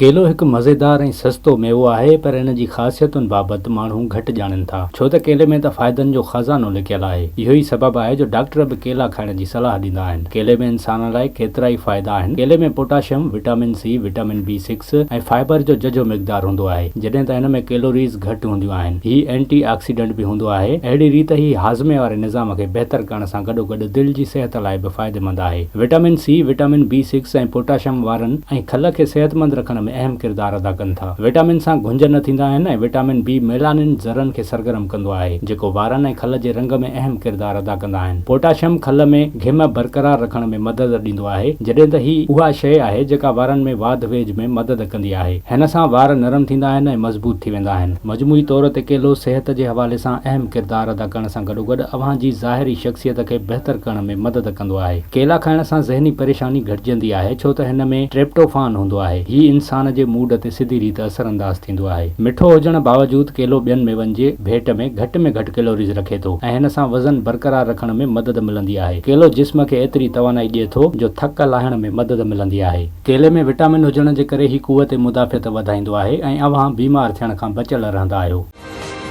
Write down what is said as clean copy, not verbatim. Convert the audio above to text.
ڪيلو هڪ مزيدار ۽ سستو ميوو آهي پر ان جي خاصيتن بابت ماڻهو گهٽ ڄاڻن ٿا. ڇو ته ڪيلي ۾ ته فائدن جو خزانو لڪيل آهي. اهو ئي سبب آهي جو ڊاڪٽر به ڪيلا کائڻ جي صلاح ڏيندا آهن. ڪيلي ۾ انسان لاء ڪيترائي فائدا آهن. ڪيلي ۾ potassium, vitamin C, vitamin B six ۽ fibre جو ججهو مقدار هوندو آهي. جڏهن ته هن ۾ ڪيلوريز گهٽ هونديون آهن. هي اينٽي آڪسيڊنٽ به هوندو آهي. اهڙي ريت هي هاضمي واري نظام کي بهتر ڪرڻ سان گڏوگڏ دل جي صحت لاء به فائديمند آهي. Vitamin C, vitamin B six ۽ potassium وارن ۽ کل کي صحتمند رکڻ ۾ اهم ڪردار ادا ڪن ٿا. وٽامن سان گهنج نه ٿيندا آهن ۽ وٽامن بي ميلانن ذرن کي سرگرم ڪندو آهي، جيڪو وارن ۽ کل جي رنگ ۾ اهم ڪردار ادا ڪندا آهن. پوٽاشيم کل ۾ گهم برقرار رکڻ ۾ مدد ڏيندو آهي، جڏهن ته هي اها شيء آهي جيڪا وارن ۾ واڌ ويجهه ۾ مدد ڪندي آهي. هن سان وار نرم ٿيندا آهن ۽ مضبوط ٿي ويندا آهن. مجموعي طور تي ڪيلو صحت جي حوالي سان اهم ڪردار ادا ڪرڻ سان گڏوگڏ اوهان جي ظاهري شخصيت کي بهتر ڪرڻ ۾ مدد ڪندو آهي. ڪيلا کائڻ سان ذهني پريشاني گهٽجندي آهي ڇو ته هن ۾ ٽريپٽوفان هوندو آهي. هي انسان جي موڊ تي سڌي ريت اثرانداز ٿيندو آهي. مٺو هجڻ باوجود ڪيلو ٻين ميون جي ڀيٽ ۾ گهٽ ۾ گهٽ ڪيلوريز رکي ٿو ۽ هن سان وزن برقرار رکڻ ۾ مدد ملندي آهي. ڪيلو جسم کي ايتري توانائي ڏئي ٿو جو ٿڪ لاهڻ ۾ مدد ملندي آهي. ڪيلي ۾ وٽامن هجڻ جي ڪري هي قوت مدافعت وڌائيندو آهي ۽ اوهان بيمار ٿيڻ کان بچيل رهندا آهيو.